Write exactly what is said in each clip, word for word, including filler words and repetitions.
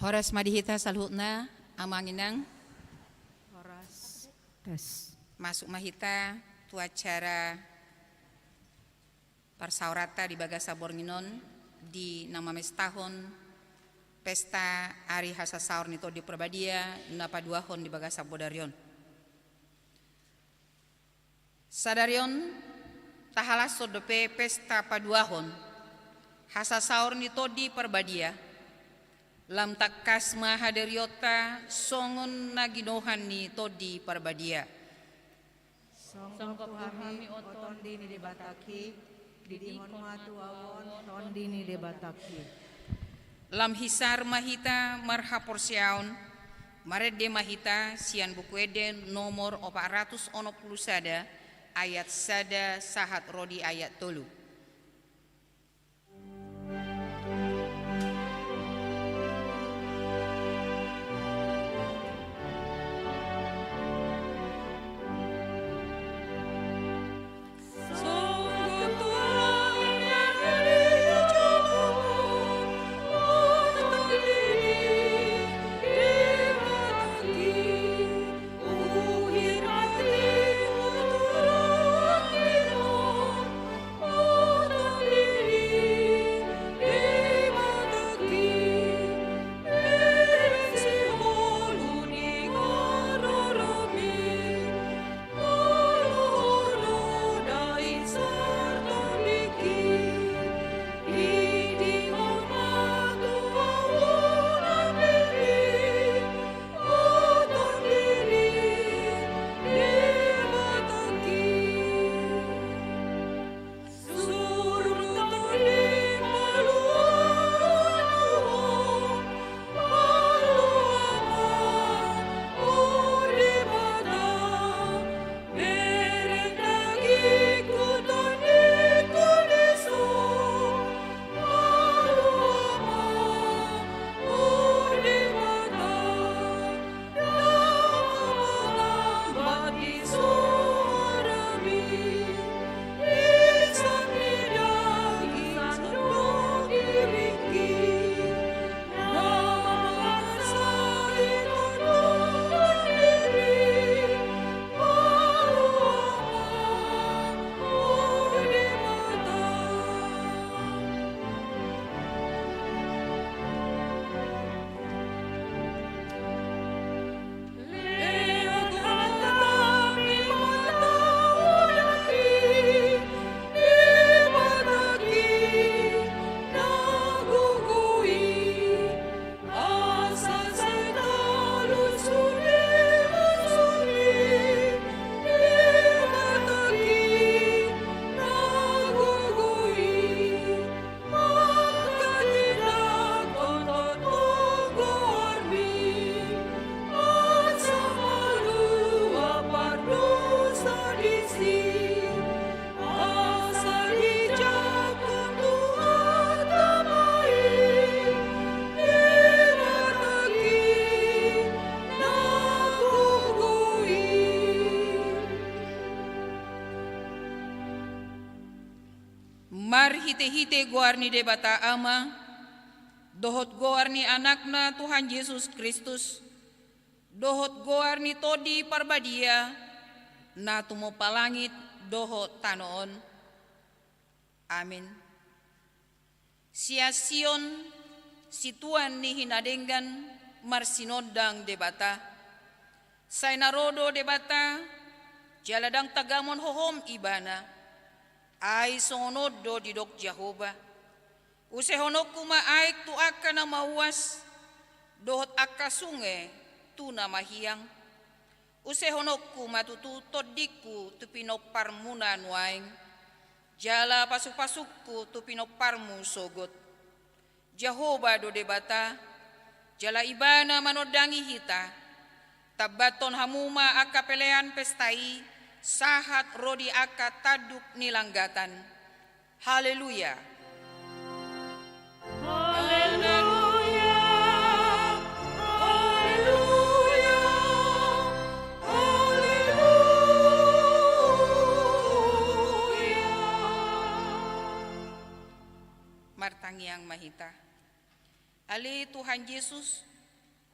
Horas ma di hita saluhutna, Amang Inang. Horas. Tes. Masuk ma hita tu acara parsaoranta di bagasan borngin on, di na mamestahon pesta ari hasasaor ni Tondi Parbadia na paduahon di bagasan bodari on. Sadari on, tahalashon dope pesta paduahon hasasaor ni Tondi Parbadia. Lam tangkas ma hadirionta songon na ginohan ni Tondi Parbadia. Songgop tu hami, o Tondi ni Debatangki, didihon ma tu ahu on Tondi ni Debatangki. Lam hisar ma hita marhaporseaon, marende ma hita sian Buku Ende nomor opat ratus onom pulu sada, ayat sada sahat ro di ayat tolu. Marhitehite goar ni Debata Ama, dohot goar ni Anakna Tuhan Jesus Kristus, dohot goar ni Tondi Parbadia, na tumompa langit dohot tano on. Amin. Sian Sion, situan ni hinadenggan, marsinondang Debata. Sai na ro do Debata, jala ndang tagamon hohom Ibana. Ai songon on do didok Jahowa: Usehononku ma aek tu angka na mauas, dohot angka sunge tu na mahiang. Usehononku ma tutu tondingku tu pinomparmuna nuaeng, jala pasupasungku tu pinomparmu sogot. Jahowa do Debata, jala Ibana manondangi hita. Tambathon hamu ma angka pelean pesta i, sahat ro di angka tanduk ni langgatan. Haleluya. Haleluya. Haleluya. Haleluya. Martangiang ma hita. Ale Tuhan Jesus,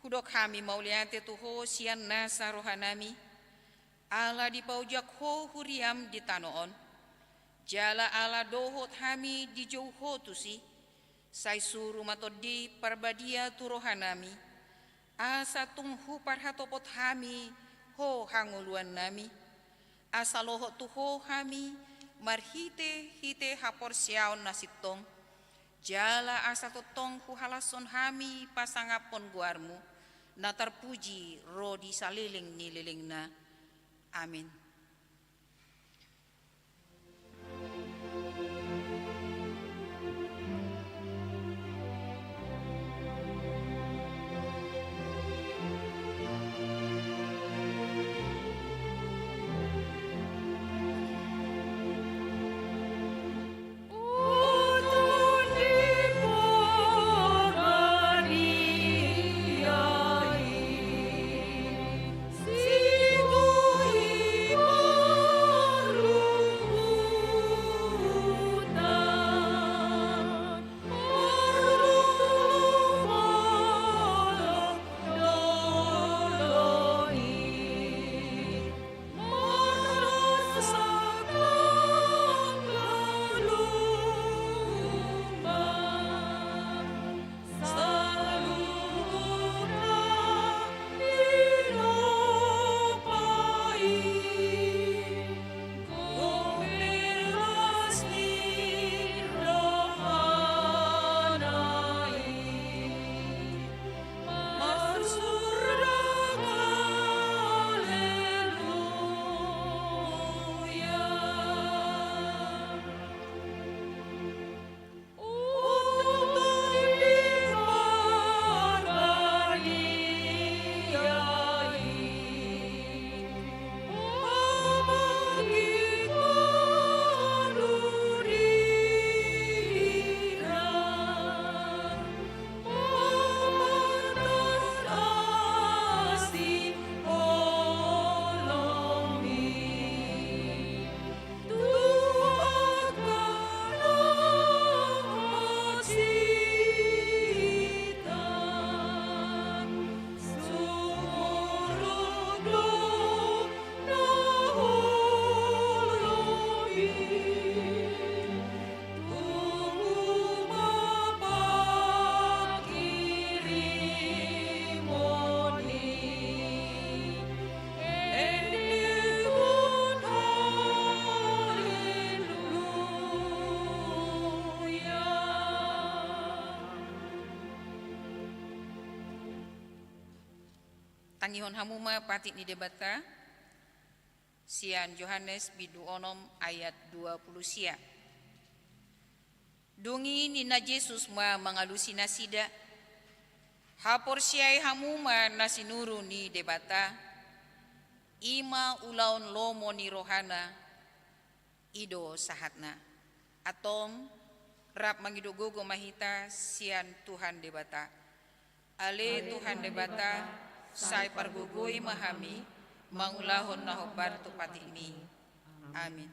Hudok hami mauliate tu Ho sian nasa rohanami, ala dipaojak Ho huriam di tano on. Jala ala dohot hami dijou Ho tusi, sai suru ma Tondi Parbadia tu rohanami, asa tung huparhatopot hami Ho hangoluannami. Asa lohot tu Ho hami marhitehite haporseaon na sintong, jala asa tongtong huhalashon hami pasangaphon goarmu, na tarpuji ro di saleleng ni lelengna. Amin. Tangihon hamu ma patik ni Debata sian Johannes bindu onom ayat dua pulu sia. Dung i ninna Jesus ma mangalusi nasida: Haporseai hamu ma na sinuru ni Debata, i ma ulaon lomo ni rohana, i do sahatna. Antong, rap mangido gogo ma hita sian Tuhan Debata. Ale Tuhan Debata, sai pargogoi ma hami mangulahon na hombar tu patikmi. Amin.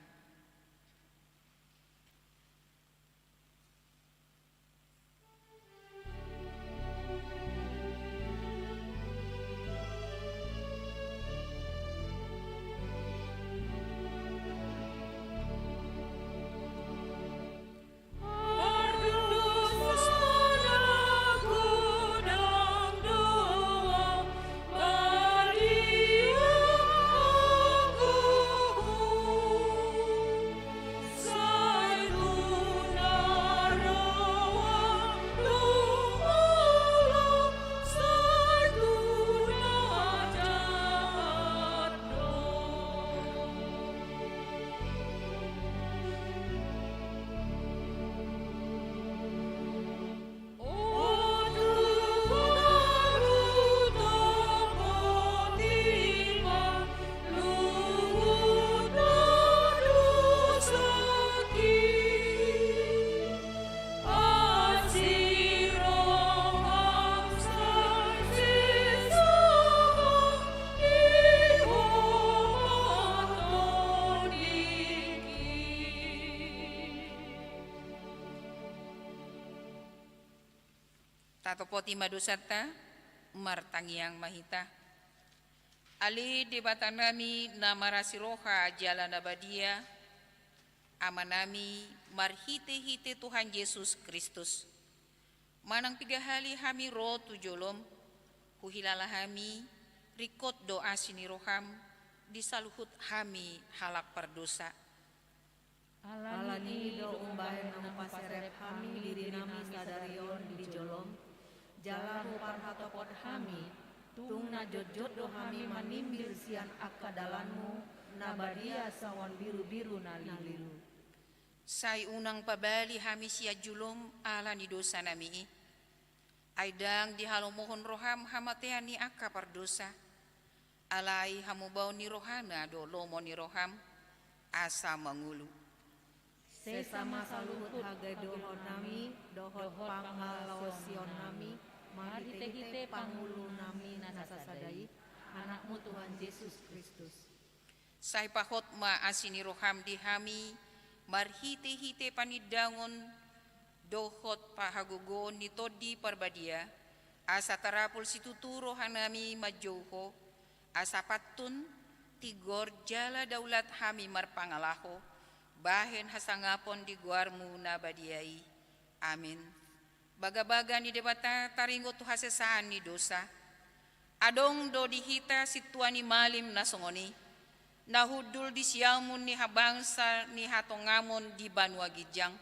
Tatopoti ma dosanta. Martangiang ma hita. Ale Debatanami na marasi roha jala na badia, Amanami, marhitehite Tuhan Jesus Kristus, manang piga hali hami ro tu jolom, huhilala hami, ringkot do asi ni roham, di saluhut hami halak pardosa. Ala ni i do umbahen na hupaserep hami dirinami sadari on di jolom, jala huparhatopot hami, tung na jotjot do hami manimbil sian angka dalanmu, na badia songon birubiru na lilu. Sai unang pabali hami sian jolom ala ni dosanami i. Ai ndang dihalomohon roham hamatean ni angka pardosa. Alai hamubaon ni rohana do lomo ni roham, asa mangolu. Sesa ma saluhut hagadohonnami, dohot pangalaosionnami, marhitehite pangulunami na sasada i, Anakmu Tuhan Jesus Kristus. Sai pahot ma asi ni roham di hami, marhitehite panindangon, dohot pahagogoon ni Tondi Parbadia, asa tarapul situtu rohanami manjou Ho, asa pantun, tigor jala daulat hami marpangalaho, bahen hasangapon di goarmu na badia i. Amin. Bagabaga ni Debata taringot tu hasesaan ni dosa. Adong do di hita sintua ni malim na songon i, na hundul di siamun ni habangsa ni hatongamon di banua ginjang.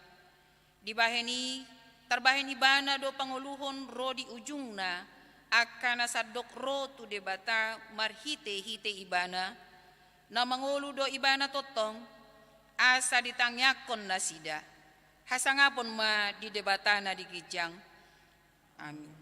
Dibahen i, tarbahen ibana do pangoluhon ro di ujungna, angka na sandok ro tu Debata marhitehite ibana, na mangolu do ibana tongtong, asa ditangiangkon nasida. Hasangapon ma di Debata na di ginjang. Amin.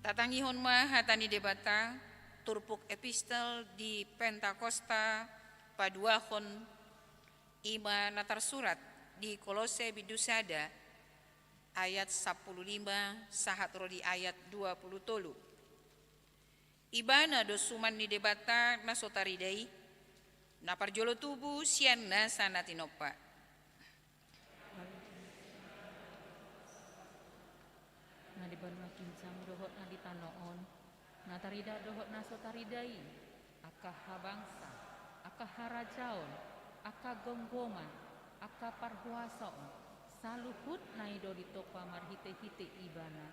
Tatangihon ma hata ni Debata, turpuk epistel di Pentakosta paduahon, i ma na tarsurat di Kolose bindu sada ayat sampulu lima sahat ro di ayat dua pulu tolu. Ibana do suman ni Debata na so tarida i, na parjolo tubu sian nasa na tinompa. Na di banua ginjang dohot na di tano on, na tarida dohot na so tarida i, angka habangsa, angka harajaon, angka gomgoman, angka parhuasaon, saluhutna i do ditompa marhitehite Ibana,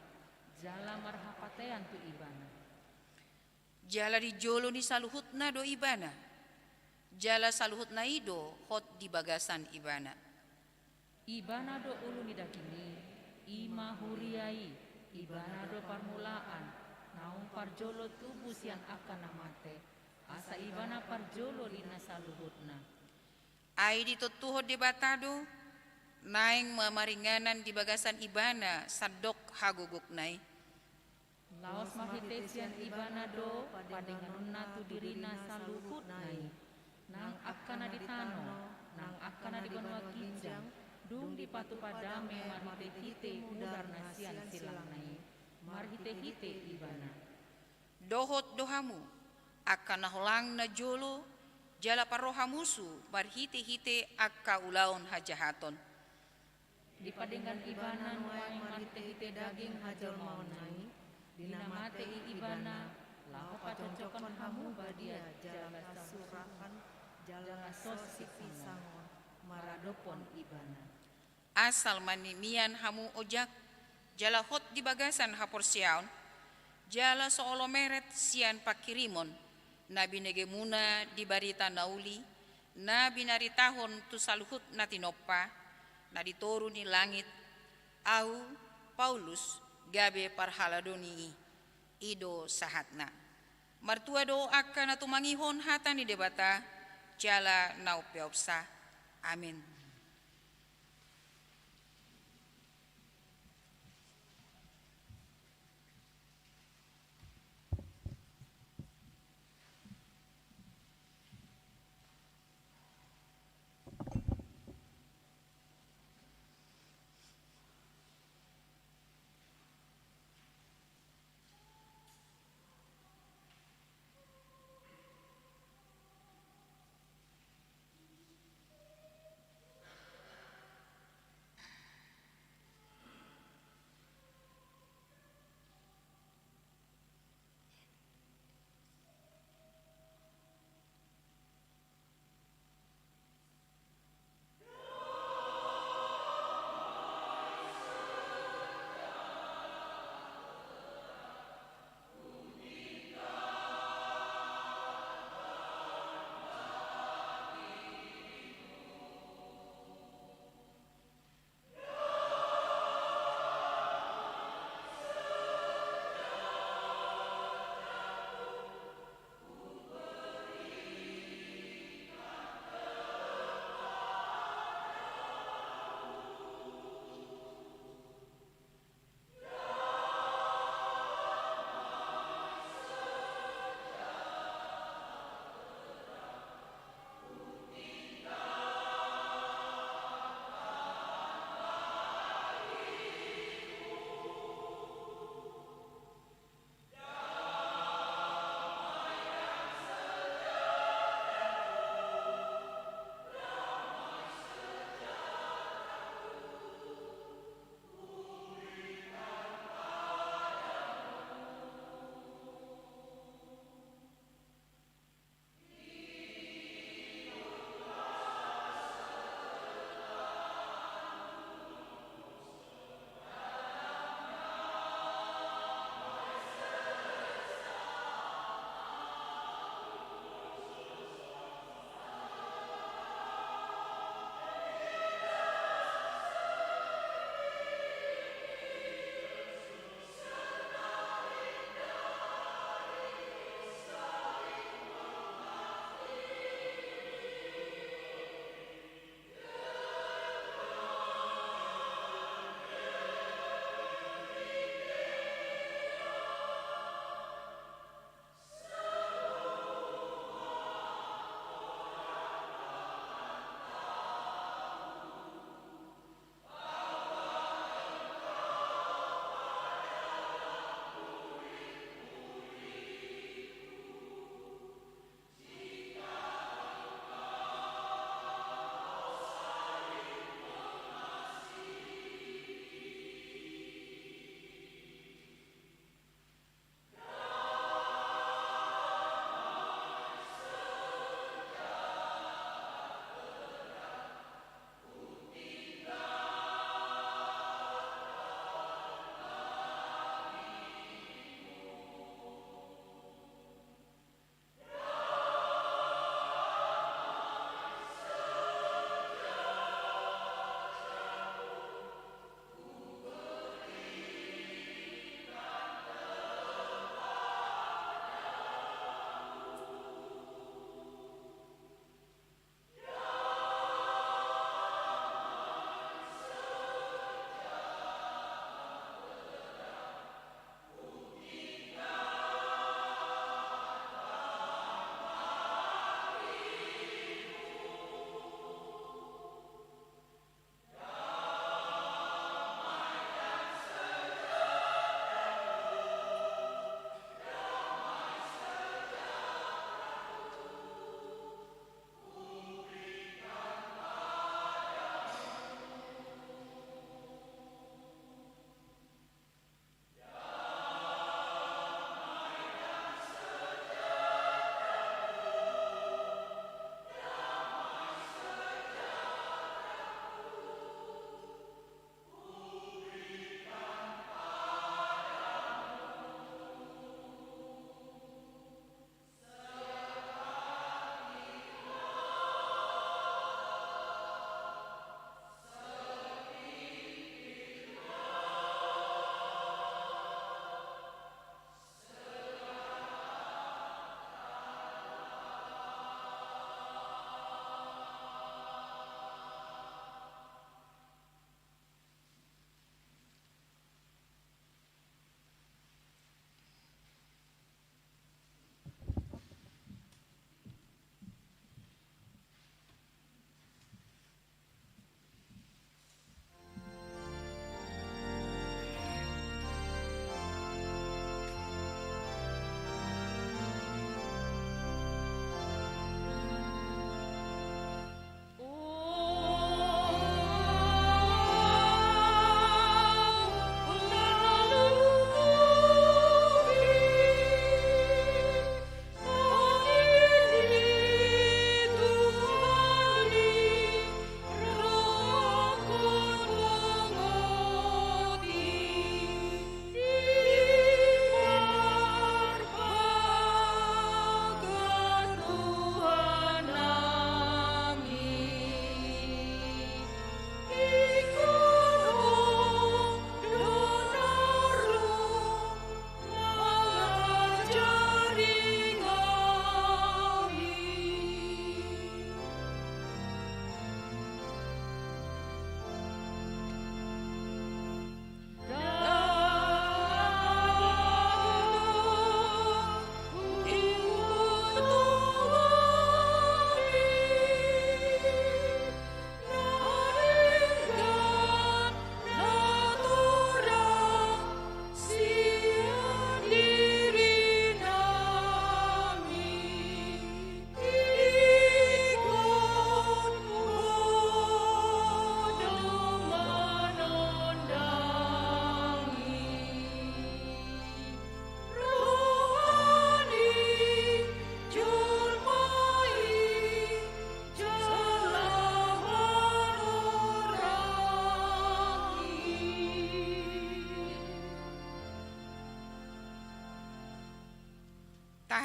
jala marhapatean tu Ibana. Jala di jolo ni saluhutna do Ibana, jala saluhutna i do hot di bagasan Ibana. Ibana do ulu ni daging i, i ma huria i. Ibana do parmulaan, naung parjolo tubu sian angka na mate, asa Ibana parjolo di na saluhutna. Ai ditontuhon Debata do, naeng ma maringanan di bagasan Ibana sandok hagogokna i. Laos marhite sian Ibana do pandenganonna tu dirina saluhutna i, nang angka na di tano, nang angka na di banua ginjang, dung dipatupa dame marhitehite mudar na sian silangna i, marhitehite Ibana. Dohot do hamu, angka na holang na jolo, jala parroha musu marhitehite angka ulaon hajahaton. Dipadenggan Ibana nuaeng marhitehite daging hajolmaonna i, di na mate i Ibana, laho pacocokon hamu badia jala sasurahan, jala sosi sangon, maradophon Ibana. Asal ma mian hamu ojak, jala hot di bagasan haporseaon, jala so olo meret sian panghirimon, na binegemuna di barita na uli, na binaritahon tu saluhut na tinompa, na di toru ni langit, ahu, Paulus, gabe parhaladoni i. I do sahatna. Martua do angka na tumangihon hata ni Debata, jala na umpeopsa. Amen.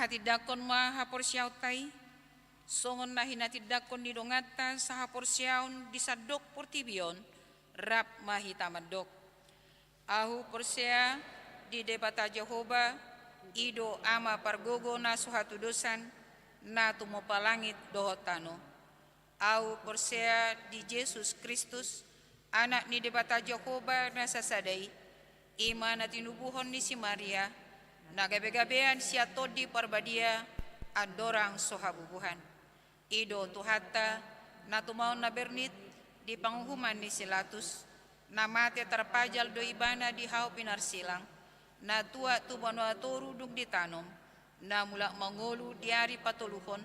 Hatindangkon ma haporseaonta i, songon na hinatindangkon ni donganta sahaporseaon di sandok portibi on, rap ma hita mandok. Ahu porsea di Debata Jahowa, i do Ama pargogo na so hatudosan, na tumompa langit dohot tano. Ahu porsea di Jesus Kristus, Anak ni Debata Jahowa na sasada i, i ma na tinubuhon ni si Maria, na gabegabean sian Tondi Parbadia, andorang so habubuhan. I do Tuhanta, na tumaon na bernit di panguhuman ni si Latus, na mate tarpajal do ibana di hau pinarsilang, na tuat tu banua toru dung ditanom, na mulak mangolu di ari patoluhon,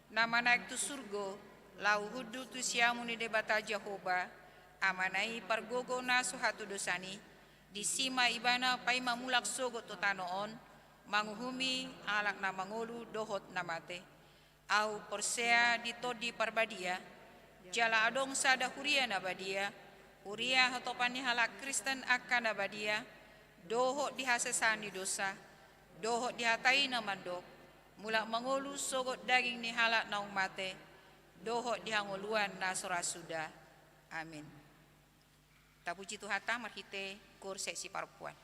na manaek tu surgo, laho hundul tu siamun ni Debata Jahowa, Amana i pargogo na so hatudosan i, disi ma ibana paima mulak sogot tu tano on, manguhumi halak na mangolu dohot na mate. Ahu porsea di Tondi Parbadia, jala adong sada huria na badia, huria hatopan ni halak Kristen angka na badia, dohot di hasesaan ni dosa, dohot di hata i na mandok, mulak mangolu sogot daging ni halak naung mate, dohot di hangoluan na so ra suda. Amin. Tapuji Tuhanta marhite koor siparompuan.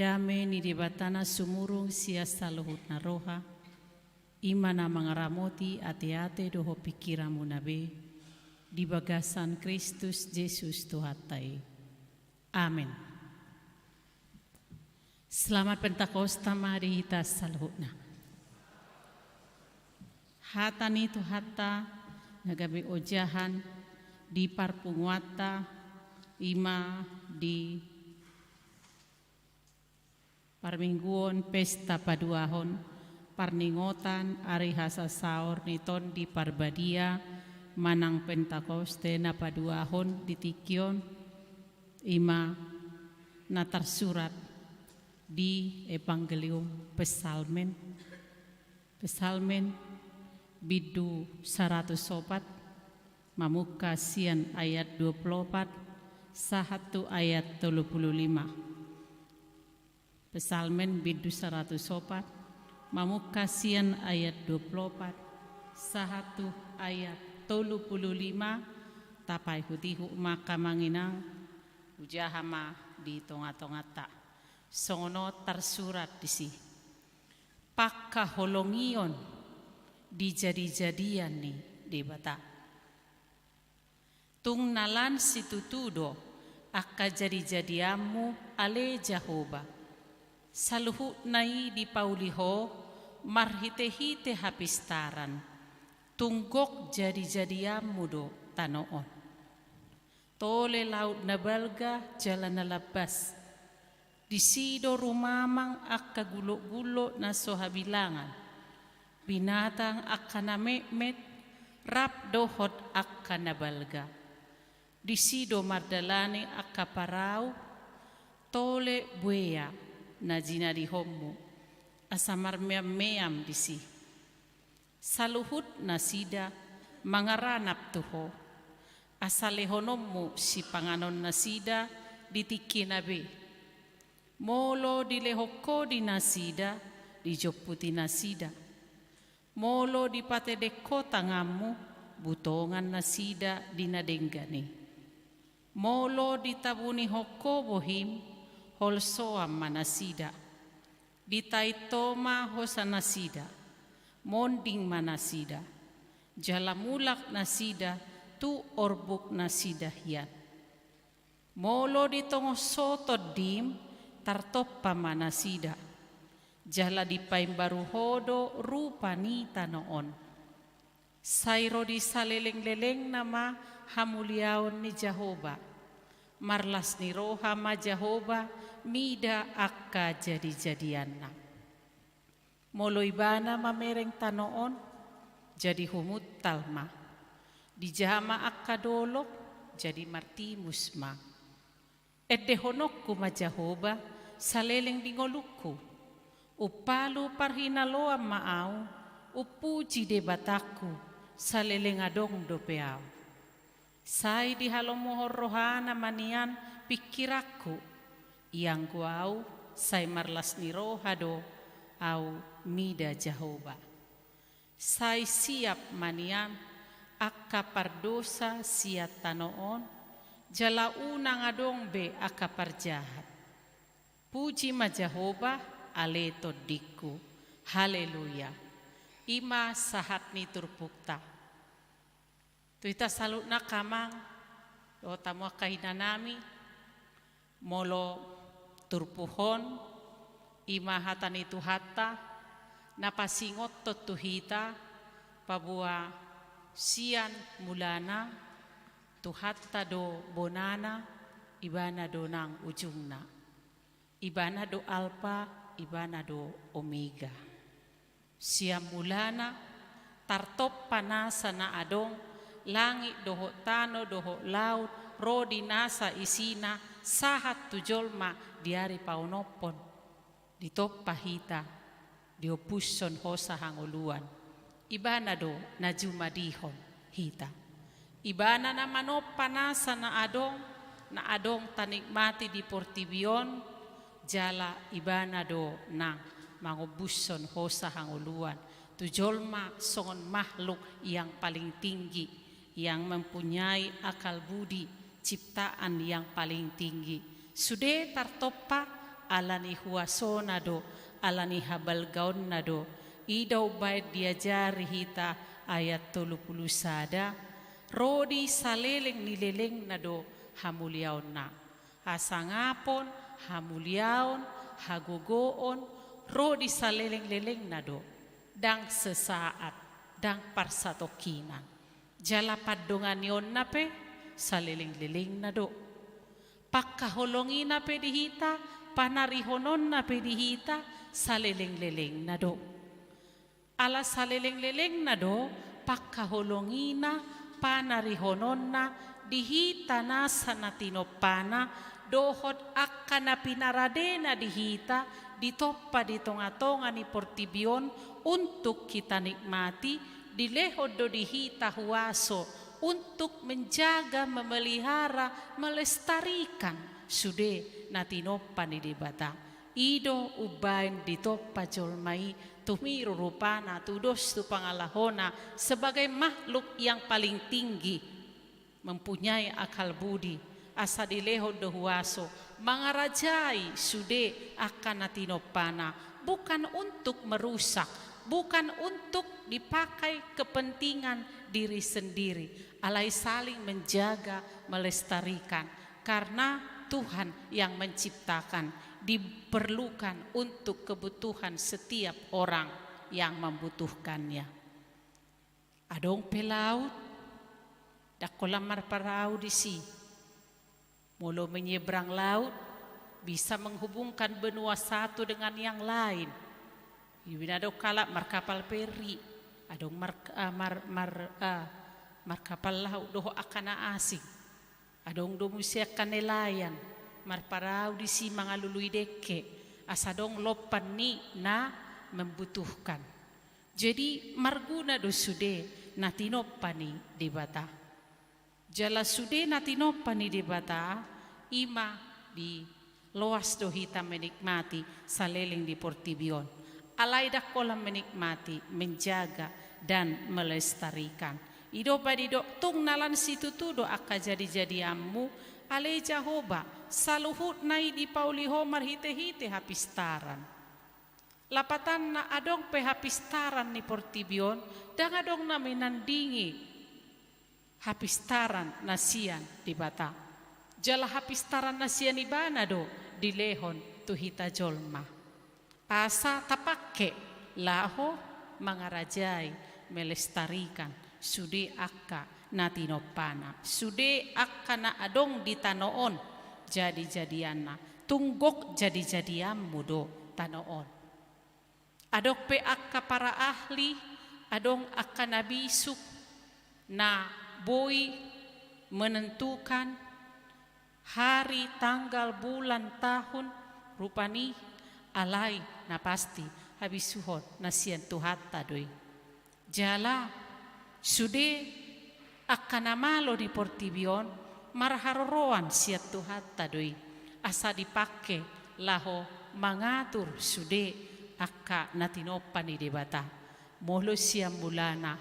Dame ni Debata na sumurung sian saluhutna roha, i ma na mangaramoti ateate dohot pingkiranmuna be, di bagasan Kristus Jesus Tuhanta i. Amen. Selamat Pentakosta ma di hita saluhutna. Hata ni Tuhanta na gabe ojahan di parpunguanta, i ma di parmingguon pesta paduahon parningotan ari hasasaor ni Tondi Parbadia manang Pentakoste na paduahon di tingki on, i ma na tarsurat di Evangelium Psalmen. Psalmen bindu saratus opat, mamungka sian ayat dua pulu opat sahat tu ayat tolu pulu lima. Psalmen bindu saratus opat, mamungka sian ayat dua pulu opat sahat tu ayat tolu pulu lima. Tapaihutihut ma angka amang inang, hujaha ma di tongatonganta. Songon on tarsurat disi: Pangkaholongion di jadijadian ni Debata. Tung na lan situtu do angka jadijadianmu, ale Jahowa. Saluhutna i dipauli Ho marhitehite hapistaran. Tung gok jadijadianmu do tano on. Tole laut na balga jala na lambas. Disi do rumamang angka gulokgulok na so habilangan, binatang angka na metmet, rap dohot angka na balga. Disi do mardalani angka parau, tole buea na jinadihonmu, asa marmeammeam disi. Saluhut nasida mangaranap tu Ho, asa lehononmu sipanganon nasida di tingkina be. Molo dilehon Ho di nasida, dijomputi nasida. Molo dipatedek Ho tanganmu, butongan nasida di na denggan i. Molo ditabunihon Ho bohim, holsoan ma nasida. Ditait Ho ma hosa nasida, monding ma nasida, jala mulak nasida tu orbuk nasida hian. Molo ditongon Ho tondim, tartompa ma nasida, jala dipaimbaru Ho do rupa ni tano on. Sai ro di salelenglelengna ma hamuliaon ni Jahowa. Marlas ni roha ma Jahowa mida angka jadijadianna. Molo Ibana mamereng tano on, jadi humuntal ma. Dijama angka dolok, jadi martimus ma. Endehononku ma Jahowa, saleleng di ngolungku. Umpalu parhinaloan ma ahu, umpuji Debatangku, saleleng adong dope ahu. Sai dihalomohon rohana ma nian pingkiranku, ianggo ahu sai marlas ni roha do ahu mida Jahowa. Sai siap ma nian angka pardosa sian tano on, jala unang adong be angka parjahat. Puji ma Jahowa, ale tondingku. Haleluya. I ma sahat ni turpukta. Tu hita saluhutna angka amang dohot hamu angka inanami, molo turpukhon, i ma hata ni Tuhanta na pasingothon tu hita, paboa sian mulana Tuhanta do bonana, Ibana do nang ujungna. Ibana do Alpa, Ibana do Omega. Sian mulana, tartompa nasa na adong, langit dohot tano dohot laut, ro di nasa isina, sahat tu jolma di ari paonomhon. Ditompa hita, diompushon hosa hangoluan. Ibana do na jumadihon hita. Ibana na manompa nasa na adong, na adong tanikmati di portibi on, jala Ibana do nang mangombushon hosa hangoluan tu jolma songon makhluk yang paling tinggi, yang mempunyai akal budi, ciptaan yang paling tinggi. Sude tartompa Ala ni huasona do, ala ni habalgaonna do. I do umbaen diajari hita ayat tolu pulu sada, ro di saleleng ni lelengna do hamuliaonna. Hasangapon, hamuliaon, hagogoon, ro di saleleng-lelengna do. Ndang sesaat, ndang parsatongkinan. Jala pandonganionna pe saleleng-lelengna do. Pangkaholongina pe di hita, panarihononna pe di hita, saleleng-lelengna do. Ala saleleng-lelengna do, pangkaholongina, panarihononna, di hita nasa na tinompana, dohot angka na pinaradena di hita, ditompa di tonga-tonga ni portibi on, untuk kita nikmati, dilehon do di hita huaso, untuk menjaga, memelihara, melestarikan sude na tinompa ni Debata. I do umbaen ditompa jolma i, tumiru rupana, tudos tu pangalahona, sebagai makhluk yang paling tinggi, mempunyai akal budi, asa dilehon do huaso, mangarajai sude angka na tinompana, bukan untuk merusak, bukan untuk dipakai kepentingan diri sendiri, alai saling menjaga, melestarikan, karena Tuhan yang menciptakan, diperlukan untuk kebutuhan setiap orang yang membutuhkannya. Adong pe laut, ndang holan marparau disi. Molo menyeberang laut, bisa menghubungkan benua satu dengan yang lain. Ibi na adong halak markapal feri, adong mar-, ah, mar-, mar-, ah, markapal laut dohot angka na asing. Adong do muse angka nelayan, marparau disi mangalului dengke, asa adong lompan ni na membutuhkan. Jadi, marguna do sude na tinompa ni Debata. Jala sude na tinompa ni Debata, i ma di loas do hita menikmati saleleng di portibi on. Alai ndang holan menikmati, menjaga, dan melestarikan. I do umbaen didok, tung na lan situtu do angka jadi-jadianmu, ale Jahowa, saluhutna i dipauli Ho marhite-hite hapistaran. Lapatanna, adong pe hapistaran ni portibi on, ndang adong na menandingi hapistaran na sian Debata. Jala hapistaran na sian Ibana do dilehon tu hita jolma, asa tapangke laho mangarajai, melestarikan sude angka na tinompana, sude angka na adong di tano on, jadi-jadianna, tung gok jadi-jadianmu do tano on. Adong pe angka para ahli, adong angka na bisuk, na boi menentukan hari, tanggal, bulan, tahun, rupani, alai na pasti habisuhon na sian Tuhanta do i. Jala sude angka na malo di portibi on marharoroan sian Tuhanta do i, asa dipangke laho mangatur sude angka na tinompa ni Debata. Molo sian mulana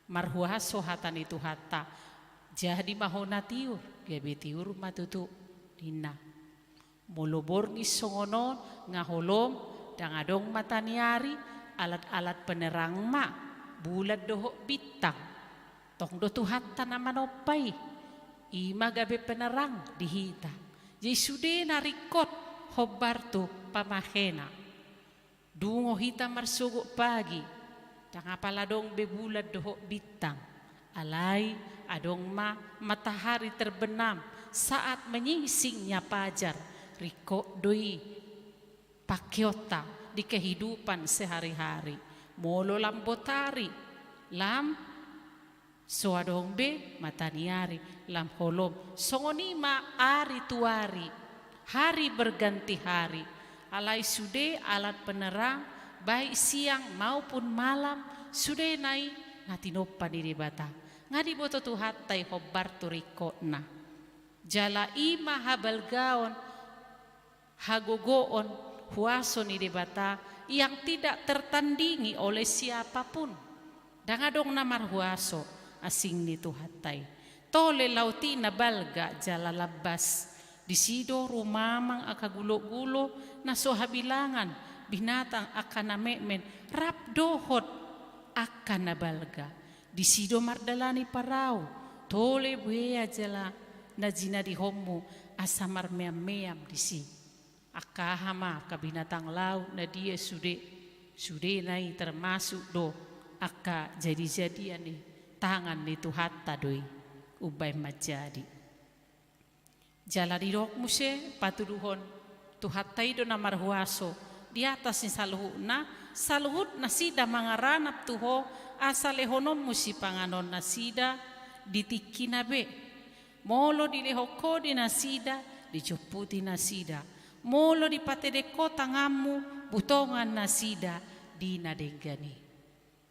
marhuaso hata ni Tuhanta, jadi ma ho na tiur, gabe tiur ma tutu, ninna. Molo borngin songon on, nga holom, ndang adong mataniari, alat-alat penerang ma, bulan dohot bintang. Tong do Tuhanta na manompa i, i ma gabe penerang di hita. Jadi sude na ringkot hombar tu pamangena. Dungo hita marsogot pagi, ndang apala adong be bulan dohot bintang. Alai adong ma matahari terbenam saat menyingsingnya fajar, ringkot do i pangkeonta di kehidupan sehari-hari. Molo lam botari, lam so adong be mataniari, lam holom. Songon i ma ari tu ari, hari berganti hari. Alai sude alat penerang, baik siang maupun malam, sudena i na tinompa ni Debata. Nga diboto Tuhanta i hombar tu ringkotna. Jala i ma habalgaon, hagogoon, huaso ni Debata yang tidak tertandingi oleh siapa pun. Ndang adong na marhuaso asing ni Tuhanta i. Tole laut i na balga jala lambas, Disi do rumamang angka guloggulo na so habilangan, binatang angka na metmet, rap dohot angka na balga. Disi do mardalani parau, tole buea jala na jinadihonmu asa marmeammeam disi. Angka aha ma angka binatang laut na dia sude, sudena i termasuk do angka jadijadian ni tangan ni Tuhanta do i umbaen manjadi. Jala didok muse patuduhon Tuhanta i do na marhuaso di atas ni saluhutna, saluhut nasida mangaranap tu Ho asa lehononmu sipanganon nasida di tingkina be. Molo dilehon Ho di nasida, dijomputi nasida. Molo dipatedek Ho tanganmu, butongan nasida di na denggan i.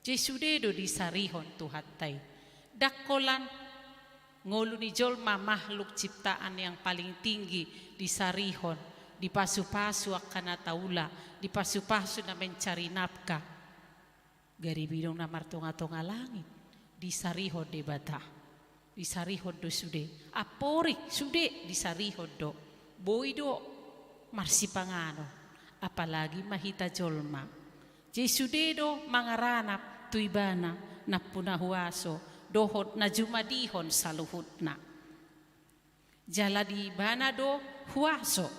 Jadi sude do disarihon Tuhanta i. Ndang holan ngolu ni jolma makhluk ciptaan yang paling tinggi disarihon, dipasupasu angka na taula, dipasupasu na mencari nafkah. Garibi do na martongatonga langit disarihon Debata. Disarihon do sude. Amporik sude disarihon do. Boi do marsipanganon. Apalagi ma hita jolma. Jadi sude do mangaranap tu Ibana nampuna huaso dohot na jumadihon saluhutna. Jala di Ibana do huaso.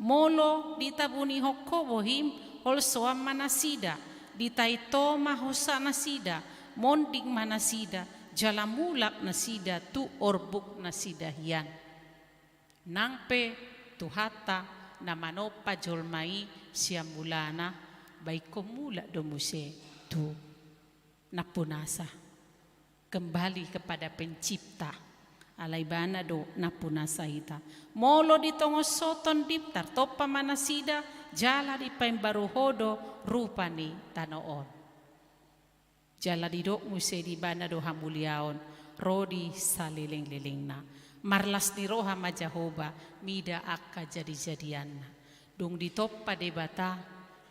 Molo ditabunihon Ho bohim, holsoan ma nasida, ditaito ma hosa nasida, monding ma nasida, jala mulak nasida tu orbuk nasida hian. Nang pe Tuhanta na manompa jolma i sian mulana, baen Ho mulak do muse tu nampunasa. Kembali kepada Pencipta. Ala Ibana do nampunasa hita. Molo di tonga on so tondim, tartompa ma nasida, jala dipaimbaru Ho do rupa ni tano on. Jala didok muse di Ibana do hamuliaon ro di salelenglelengna. Marlas ni roha ma Jahowa mida angka jadijadianna. Dung ditompa Debata,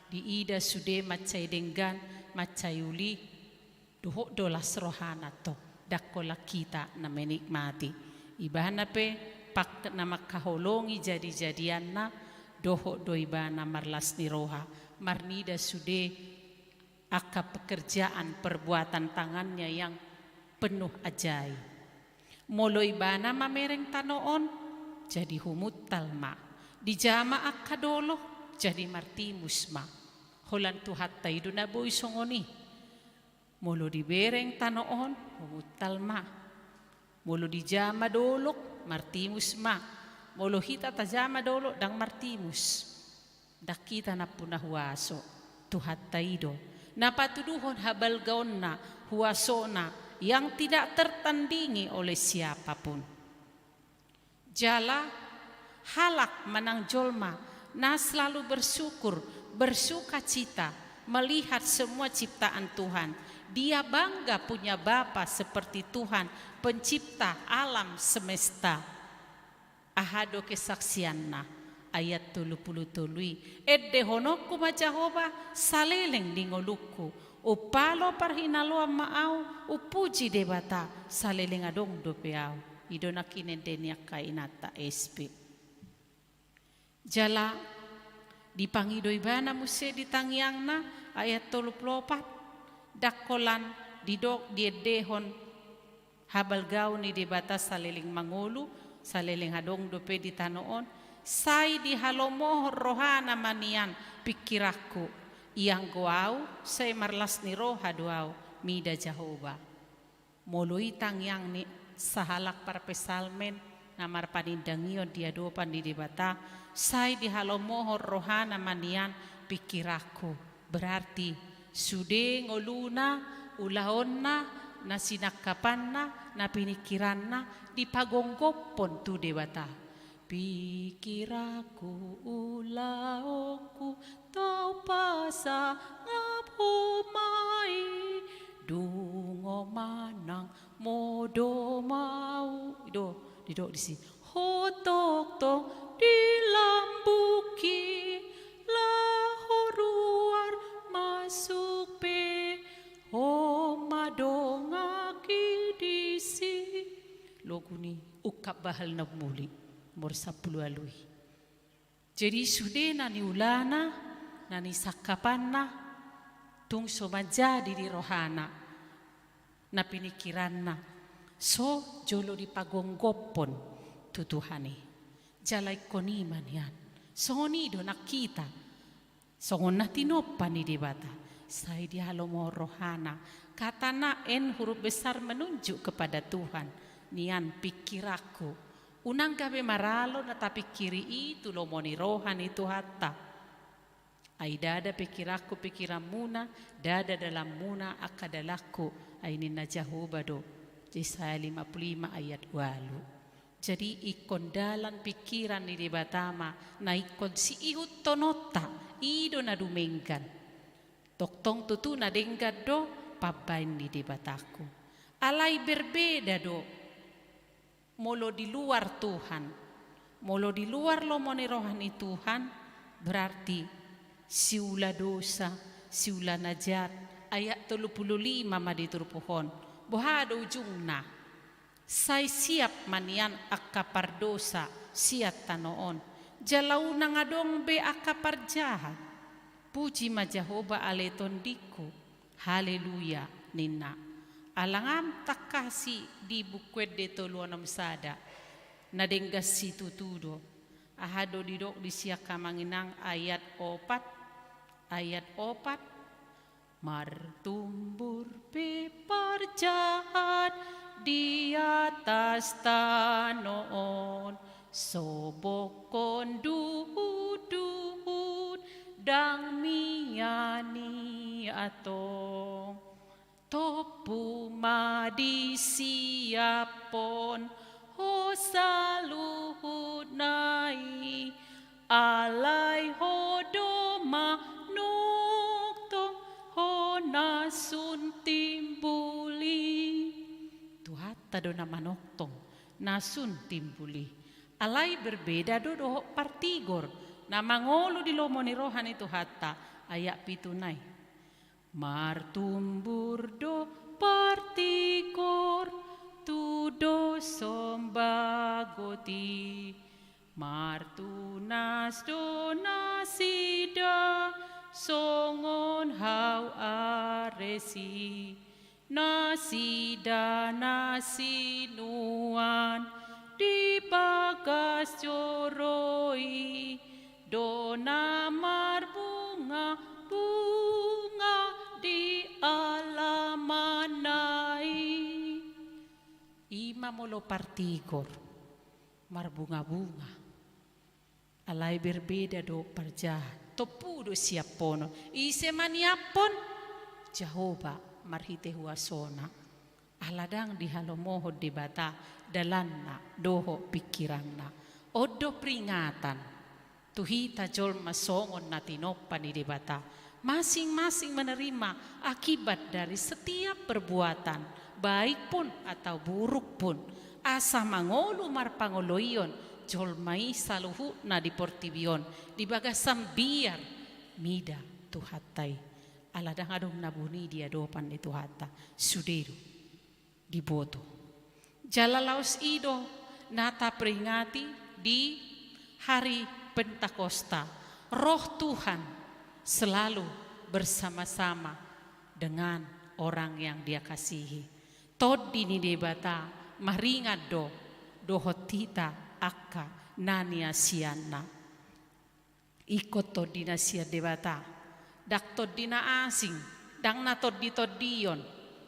diida sude mansai denggan, mansai uli, dohot do las rohana tong, ndang holan hita na menikmati. Ibana pe pang na mangkaholongi jadijadianna, dohot do Ibana marlas ni roha, marnida sude angka pekerjaan perbuatan tangannya yang penuh ajaib. Molo Ibana mamereng tano on, jadi humuntal ma. Dijama angka dolok, jadi martimus ma. Holan Tuhanta i do na boi songon i. Molo dibereng tano on, humuntal ma. Molo dijama dolok, martimus ma. Molo hita tajama dolok, ndang martimus. Ndang hita nampuna huaso, Tuhanta i do. Na patuduhon habalgaonna, huasona, yang tidak tertandingi oleh siapapun. Jala halak manang jolma na selalu bersyukur, bersukacita melihat semua ciptaan Tuhan. Dia bangga punya Bapa seperti Tuhan, pencipta alam semesta. Aha do kesaksianna? Ayat tolu pulu tolu i, endehononku ma Jahowa, saleleng ni ngolungku. Umpalo parhinaloan ma ahu, umpuji Debata, saleleng adong dope ahu. I do na kinende ni angka inanta S P. Jala dipangido Ibana muse di tangiangna, ayat tolu pulu opat, ndang holan didok diendehon habalgaon ni Debata saleleng mangolu, saleleng adong dope di tano on, sai dihalomohon rohana ma nian pingkiranku, ianggo ahu sai marlas ni roha do ahu mida Jahowa. Molo i tangiang ni sahalak parpsalmen na marpanindangion di adopan ni Debata, sai dihalomohon rohana ma nian pingkiranku. Berarti sude ngoluna, ulaonna, na sinangkapanna, na piningkiranna dipagomgophon tu Debata. Pingkiranku, ulaonku, tau pasangap Ho ma i, dungo manang modom ahu. I do didok disi. Ho tongtong di lambungki, laho ruar masuk pe, Ho ma donganki disi. Logu ni ungkap bahal na umuli. Nomor sampulu ualu i. Jadi sude na niulana, na nisangkapanna, tung so manjadi di rohana, na piningkiranna, so jolo dipagomgophon tu Tuhan i. Jala ingkon i ma nian. Songon i do nang hita. Songon na tinompa ni Debata, sai dihalomohon rohana. Kata na, N huruf besar menunjuk kepada Tuhan. Nian pingkiranku. Unang gabe maralo na tapingkiri i tu lomo ni roha ni Tuhanta. Ai ndada pingkiranku pingkiranmuna, ndada dalanmuna angka dalanku, ai ninna Jahowa do. Jesaya lima puluh lima ayat ualu. Jadi ingkon dalan pingkiran ni Debata ma na ingkon siihuthononta, i do na dumenggan. Tongtong tutu na denggan do pambaen ni Debatangku. Alai berbeda do molo di luar Tuhan. Molo di luar lomo ni roha ni Tuhan, berarti siula dosa, siula na jat, ayat tolu puluh lima ma di turpuk on. Boha do ujungna? Sai siap ma nian angka pardosa sian tano on, jala unang adong be angka parjahat. Puji ma Jahowa ale tondingku. Haleluya, ninna. Ala nga tangkas i di Buku Ende tolu onom sada, na denggan situtu do. Aha do didok di si angka amang inang ayat opat? Ayat opat, martumbur pe parjahat di atas tano on, sobokhon duhut-duhut ndang mian i antong. Tompu ma disiaphon ho saluhutna i, alai ho do manongtong ho na sun timbul i. Tuhanta do na manongtong na sun timbul i. Alai berbeda do dohot partigor na mangolu di lomo ni roha ni Tuhanta, ayat pitu nai. Martumbur do partigor tu dos sombagot i. Martunas do nasida songon hau ares i. Nasida na sinuan di bagas joro i do na marbunga-bunga di alamanna i. I ma molo partigor, marbunga-bunga. Alai berbeda do parjahat, tompu do siaphonon. Ise ma niaphon? Jahowa marhite huasona. Ala ndang dihalomohon Debata dalanna dohot pingkiranna. On do peringatan tu hita jolma songon na tinompa ni Debata. Masing-masing menerima akibat dari setiap perbuatan, baik pun atau buruk pun. Asa mangolu marpangoloion jolma i saluhutna di portibi on, di bagasan biar mida Tuhanta i. Ala ndang adong na buni di adopan ni Tuhanta. Sude do. Diboto. Jala laos i do na taperingati di hari Pentakosta. Roh Tuhan selalu bersama-sama dengan orang yang Dia kasihi. Tondi ni Debata maringan do dohot hita angka na niasianna. Ingkon tondi na sian Debata. Ndang tondi na asing, ndang na tondi-tondion,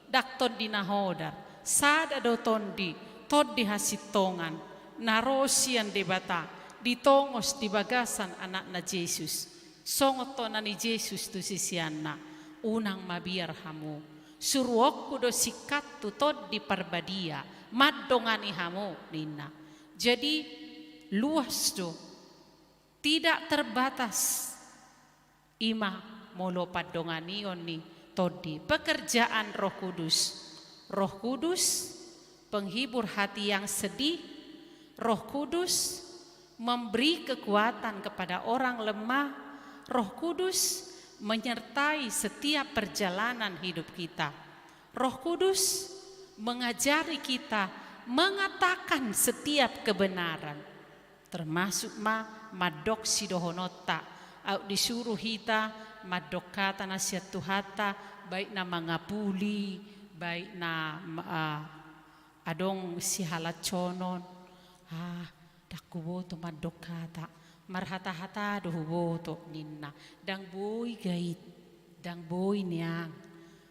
ndang tondi na hodar. Sada do tondi, tondi hasintongan, na ro sian Debata, ditongos di bagasan Anakna Jesus. Songon tona ni Jesus tu siseanna, unang mabiar hamu. Suruonku do singkat tu Tondi Parbadia, mandongani hamu, ninna. Jadi, luas do. Tidak terbatas. I ma molo pandonganion ni tondi, pekerjaan Roh Kudus. Roh Kudus, penghibur hati yang sedih. Roh Kudus, memberi kekuatan kepada orang lemah. Roh Kudus, menyertai setiap perjalanan hidup kita. Roh Kudus, mengajari kita mengatakan setiap kebenaran. Termasuk ma mandok sidohononta, aut disuru hita mandok hata na sian Tuhanta, baik na mangapuli, baik na ma-, ah, adong sihalansonon. Ah, ndang huboto mandok hata, marhata-hata do huboto ninna. Ndang boi gait, ndang boi neang.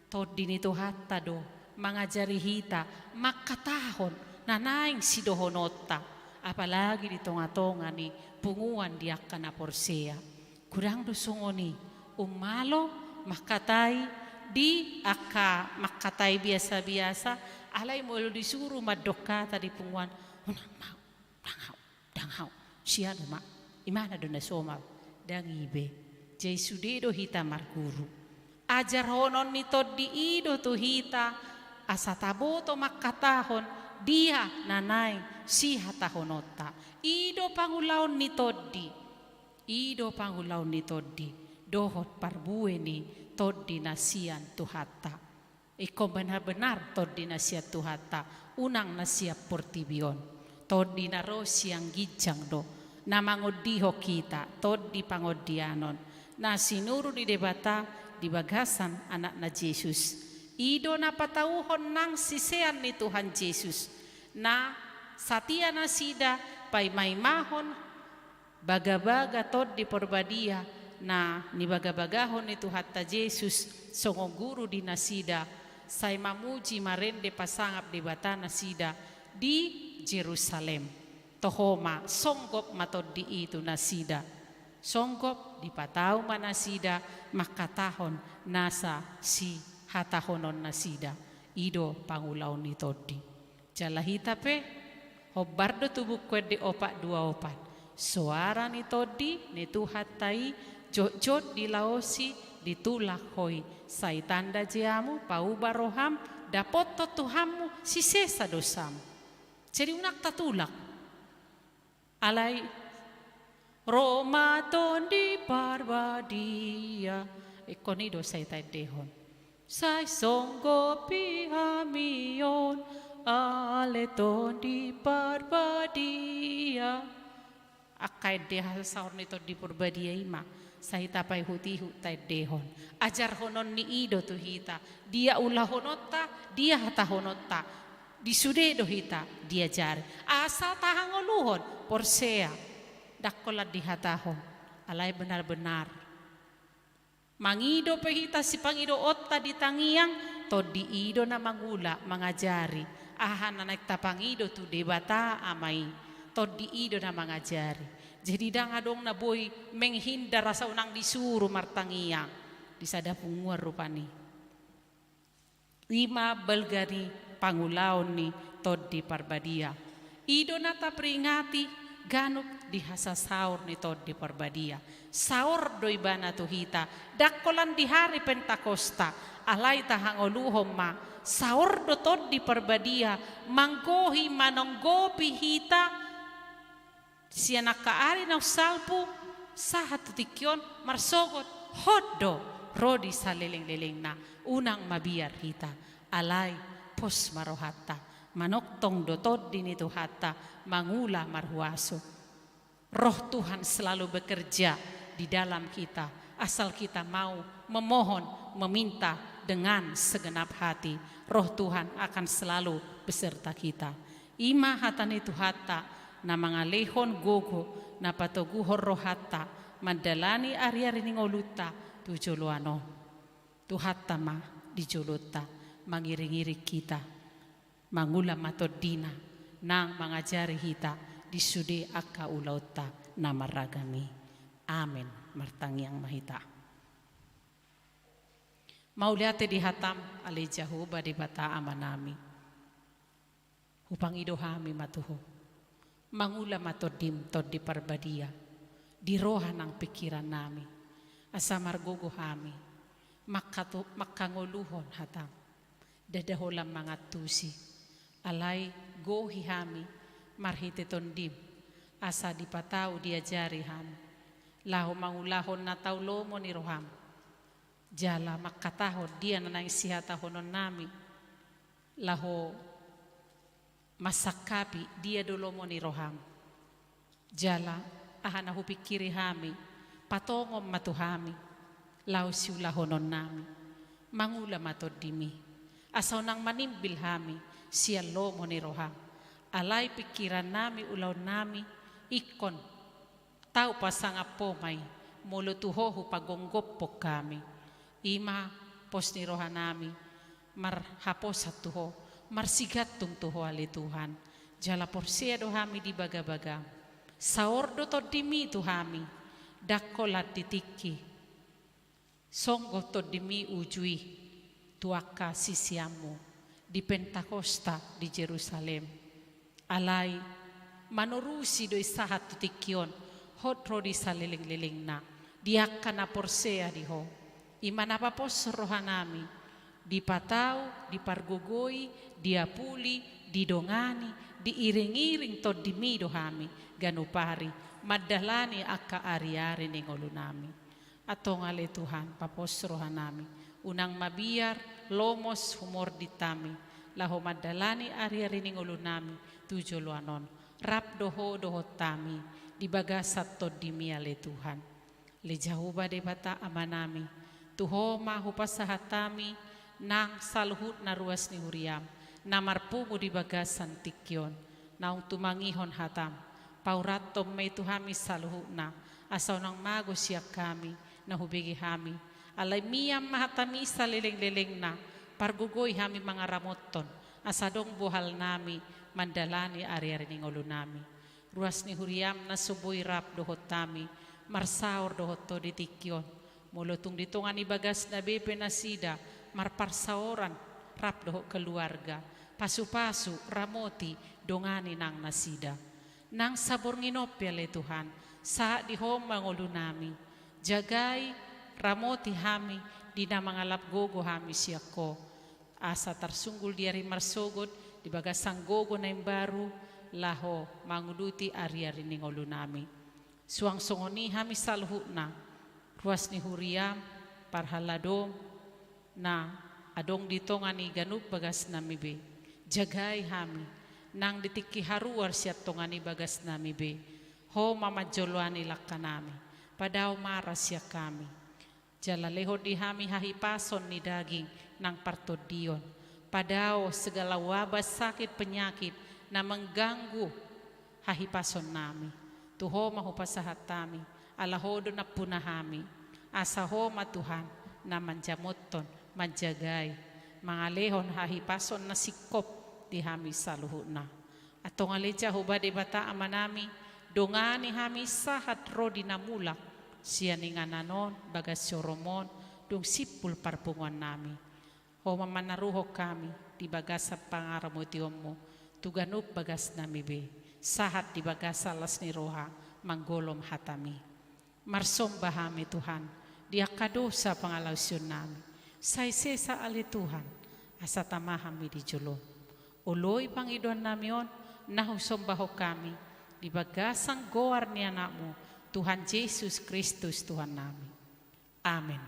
Tondi ni Tuhanta do mangajari hita mangkatahon na naeng sidohononta, apalagi di tonga-tonga ni punguan di angka na porsea. Godang do songon i, ummalo mangkatai di angka mangkatai biasa-biasa, alai molo disuru mandok hata di punguan, unang mau. Ndang hau, ndang hau. Sia do ma, imana do na somal, ndang i be. Jadi sude do hita marguru. Ajarhonon ni tondi i do tu hita, asa taboto mangkatahon dia na naeng sihatahononta. I do pangulaon ni tondi. I do pangulaon ni tondi. Dohot parbue ni tondi na sian Tuhanta. Ingkon benar-benar tondi na sian Tuhanta, unang na sian portibi on. Tondi na ro sian ginjang do, na mangondihon hita, tondi pangondianon, na sinuru ni Debata di bagasan Anakna Jesus. I do na patauhon nang sisean ni Tuhan Jesus, na satia nasida paima-imahon bagabaga Tondi Parbadia na nibagabagahon ni Tuhanta Jesus songon guru di nasida, sai mamuji marende pasangap Debata nasida di Jerusalem. Toho ma, songgop ma tondi i tu nasida. Songgop dipatau ma nasida mangkatahon nasa sihatahononnasida. I do pangulaon ni tondi. Jala hita pe, hombar do tu Buku Ende opat dua opat. Soara ni tondi ni Tuhanta i, jotjot dilaosi, ditulak ho i, sai tanda jeamu, pauba roham, dapothon Tuhanmu sisesa dosam. Jadi unang tatulak. Alai ro ma Tondi Parbadia. Ingkon i do sai taendehon. Sai songgopi hami on, ale Tondi Parbadia. Angka ende hasasaor ni Tondi Parbadia i ma sai tapaihut-ihut taendehon. Ajarhonon ni i do tu hita. Dia ulahononta, dia hatahononta. Di sude do hita diajari. Asa tahangoluhon, porsea. Ndang holan dihatahon. Alai benar-benar. Mangido pe hita sipangidoonta di tangiang, tondi i do na mangula, mangajari. Aha na naeng tapangido tu Debata Ama i. Tondi i do na mangajari. Jadi ndang adong na boi menghindar asa unang disuru martangiang. Di sada punguan rupani. I ma balga ni pangulaon ni Tondi Parbadia. I do na taperingati ganup di hasasaor ni Tondi Parbadia. Saor do ibana tu hita, ndang holan di hari Pentakosta, alai tahangoluhon ma, saor do Tondi Parbadia, manggohi manonggopi hita, sian angka ari na umsalpu, sahat tu tingki on marsogot, hot do, ro di salelenglelengna, unang mabiar hita, alai, pos ma rohanta, manongtong do Tondi ni Tuhanta, mangula marhuaso. Roh Tuhan selalu bekerja di dalam kita, asal kita mau memohon, meminta dengan segenap hati. Roh Tuhan akan selalu beserta kita. I ma hata ni Tuhanta, na mangalehon gogo, na patoguhon rohanta, mandalani ari-ari ni ngolunta, tu joloan on. Tuhanta ma di jolonta, mangiring-iring hita, mangula ma tondina, nang mangajari hita, di sude angka ulaonta, na marragam i. Amen. Martangiang ma hita. Mauliate di hatam, ale Jahowa Debata Amanami. Hupangido hami ma tu Ho. Mangula ma Tondim, Tondi Parbadia. Di roha nang pingkirannami. Asa margogo hami. Mangkatu-, mangkangoluhon hatam. Ndada holan mangantusi. Alai gohi hami. Marhite Tondim. Asa dipatau diajari hami. Laho mangulahon na tau lomo ni roham. Jala mangkatahon dia na naeng sihatahononnami. Laho mansangkapi dia do lomo ni roham. Jala, aha na hupingkiri hami, patongon ma tu hami, laho siulahononnami, mangula ma TondiMi, asa unang manimbil hami sian lomo ni rohaM, alai pingkirannami, ulaonnami, ingkon tau pasangap Ho ma i, molo tu Ho hupagophop hami. I ma pos ni rohanami, marhaposan tu Ho, marsigantung tu Ho ale Tuhan. Jala porsea do hami di bagabagaM. Saor do TondiMi tu hami, ndang holan di tingki songgop TondiMi uju i tu angka siseanMu di Pentakosta di Jerusalem. Alai, manorusi do i sahat tu tingki on, hot ro di salelenglelengna, di angka na porsea di Ho. I ma na paposhon rohanami, dipatau, dipargogoi, diapuli, didongani, diiringiring TondiMi do hami, ganup ari, mandalani angka ariari ni ngolunami. Antong ale Tuhan, papos rohanami, unang mabiar lomos humordit hami, laho mandalani ariari ni ngolunami tu joloan on, rap do Ho dohot hami, di bagasan TondiMi ale Tuhan. Ale Jahowa Debata Amanami, tu Ho ma hupasahat hami, nang saluhutna ruas ni huriaM, na marpungu di bagasan tingki on, naung tumangihon hataM, paurathon ma i tu hami saluhutna, asa unang mago sian hami, na hubege hami, alai mian ma hataMi salelenglelengna, pargogoi hami mangaramothon, asa adong bohalnami, mandalani ariari ni ngolunami. Ruas ni huriaM na so boi rap dohot hami, marsaor dohot Ho di tingki on, molo tung di tonga ni bagasna be pe nasida, marparsaoran, rap dohot keluarga, pasupasu, ramoti, dongani nang nasida. Nang saborngin on pe ale Tuhan, sahat di Ho ma ngolunami, jagai, ramoti hami, di na mangalap gogo hami sian Ho, asa tarsunggul di ari marsogot, di bagasan gogo na imbaru, laho manguduti ariari ni ngolunami. Suang songon i hami saluhutna, ruas ni huriaM, parhaladoM, na adong di tonga ni ganup bagasnami be, jagai hami, nang di tingki haruar sian tonga ni bagasnami be, Ho ma manjoloani langkanami, padao mara sian hami. Jala lehon di hami hahipason ni daging nang partondion. Padao segala wabah sakit penyakit na mengganggu hahipasonnami. Tu Ho ma hupasahat hami, ala Ho do nampuna hami. Asa Ho ma Tuhan na manjamothon, manjagai, mangalehon hahipason na singkop di hami saluhutna. Antong ale Jahowa Debata Amanami, dongani hami sahat ro di na mulak sian inganan on, bagas joroM on, dung simpul parpunguannami. Ho ma manaruhon hami di bagasan pangaramotionMu tu ganup bagasnami be, sahat di bagasan las ni roha manggolom hataMi. Marsomba hami Tuhan, di angka dosa pangalaosionnami, sai sesa ale Tuhan, asa tama hami di joloM. Oloi pangidoannami on, na husombahon hami, di bagasan goar ni AnakMu, Tuhan Jesus Kristus Tuhannami. Amen.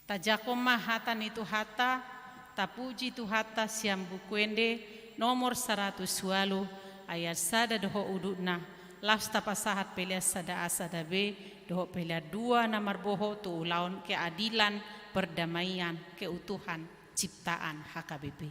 Tajangkon ma hata ni Tuhanta, tapuji Tuhanta sian Buku Ende nomor saratus ualu, ayat sada dohot udutna, laos tapasahat pelean sada A sada B, dohot pelean dua na marbohot tu ulaon keadilan, perdamaian, keutuhan, ciptaan H K B P.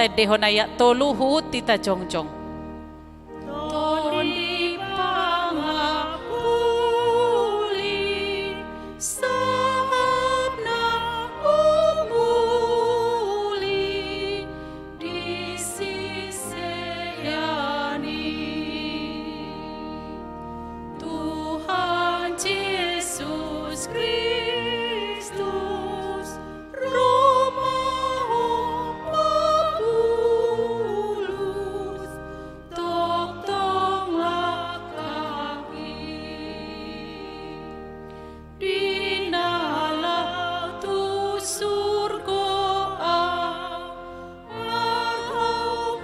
Endehon ayat tolu huhut hita jongjong. Tondi pangapuli, sahap na umuli, di sisean i. Tuhan Jesus Kristus, ro ma Ho patulus, tongtong langkang i. Di na laho tu surgo au, marhongkol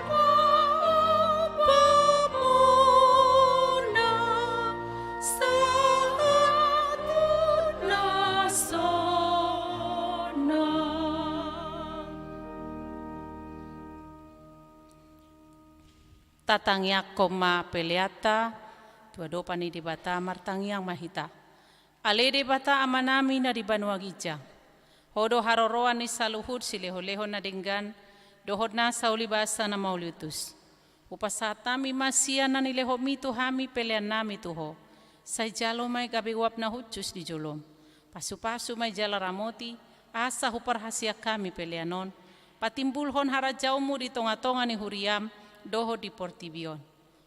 ma ampamuna, sahat tu na sonang. Tatangiangkon ma peleanta tu adopan ni Debata. Martangiang ma hita. Ale Debata Amanami na di banua ginjang, Ho do haroroan ni saluhut silehonlehon na denggan dohot nasa ulibasa na mauliutus. Hupasahat hami ma sian na nilehonMi tu hami peleannami tu Ho. Sai jalo ma i gabe uap na hushus di jolom. Pasupasu ma i jala ramoti, asa huparhaseang hami pelean on, patimbulhon harajaonMu di tongatonga ni huriaM dohot di portibi on.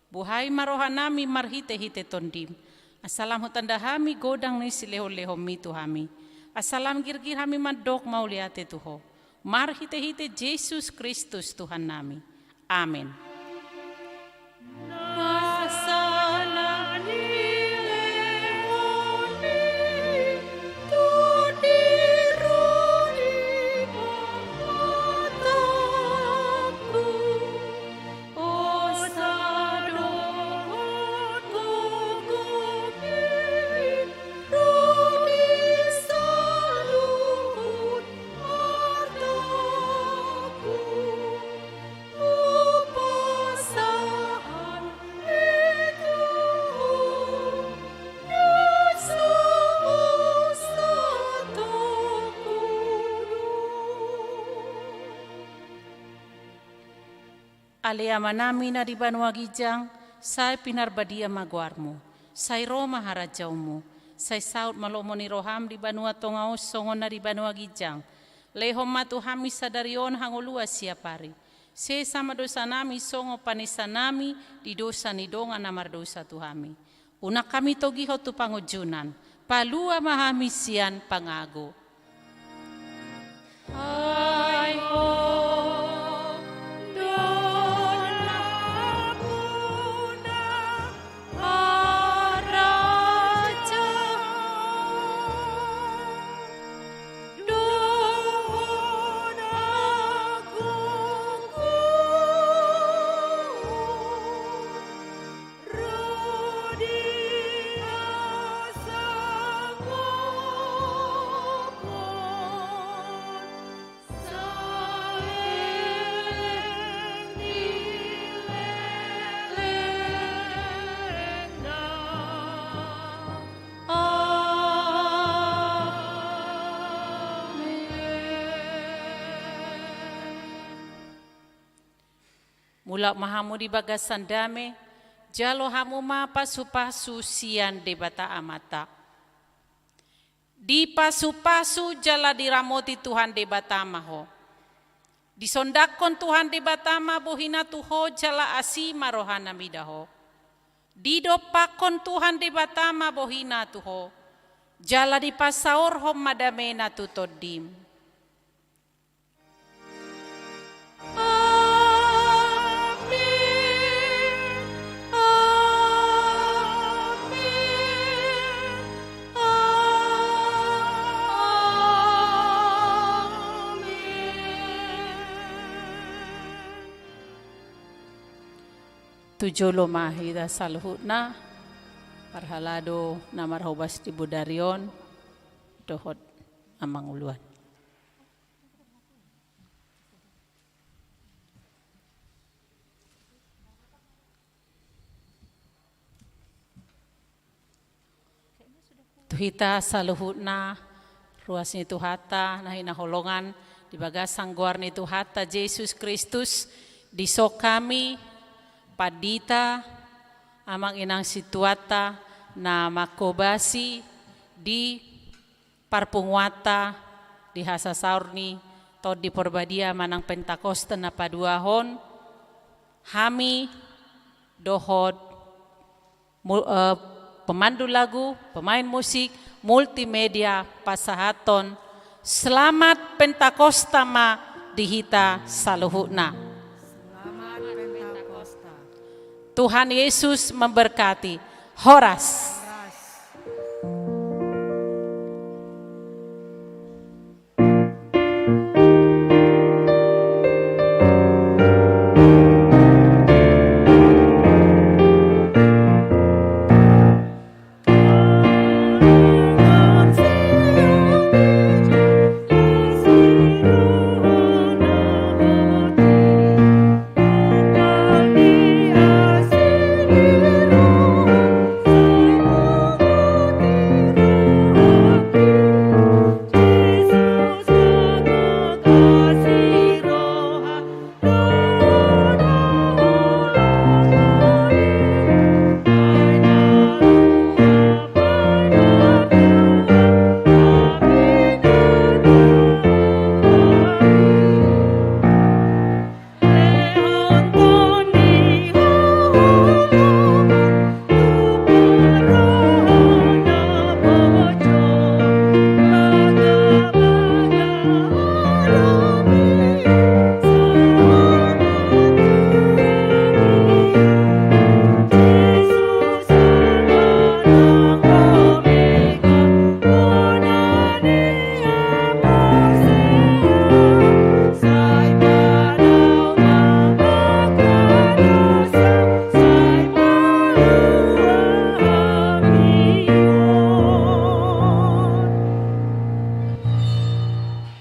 Buhai ma rohanami marhitehite TondiM, asa lam hutanda hami godang ni silehonlehonMi tu hami, asa lam girgir hami mandok mauliate tu Ho. Marhitehite Jesus Kristus Tuhannami. Amen. Ale Amanami na di banua ginjang, sai pinarbadia ma goarMu, sai ro ma harajaonMu, sai saut ma lomo ni rohaM di banua tonga on songon na di banua ginjang. Lehon ma tu hami sadari on hangoluan siapari. Sesa ma dosanami songon panesanami di dosa ni dongan na mardosa tu hami. Unang hami togihon tu pangunjunan, palua ma hami sian pangago. Ai Ho do nampuna harajaon dohot agogo. Mulak ma hamu di bagasan dame, jalo hamu ma pasupasu sian Debata Amanta. Dipasupasu jala diramoti Tuhan Debata ma ho. Disondangkon Tuhan Debata ma bohina tu ho jala asi ma rohana mida ho. Didompakkon Tuhan Debata ma bohina tu ho, jala dipasaorhon ma damena tu tondim. Amen. Amen. Amen. Tu jolo ma hita saluhutna, parhalado na marhobas di bodari on, dohot na manguluan. Tu hita saluhutna, ruas ni Tuhanta na hinaholongan, Di bagasan goar ni Tuhanta Jesus Kristus, dison hami, pandita, amang inang sintuanta, na manghobasi di parpunguanta di hasasaor ni Tondi Porbadia manang Pentakosta na paduahon, hami dohot mu-, eh, pemandu lagu, pemain musik, multimedia, pasahathon selamat Pentakosta ma di hita saluhutna. Selamat Pentakosta. Tuhan Yesus memberkati. Horas.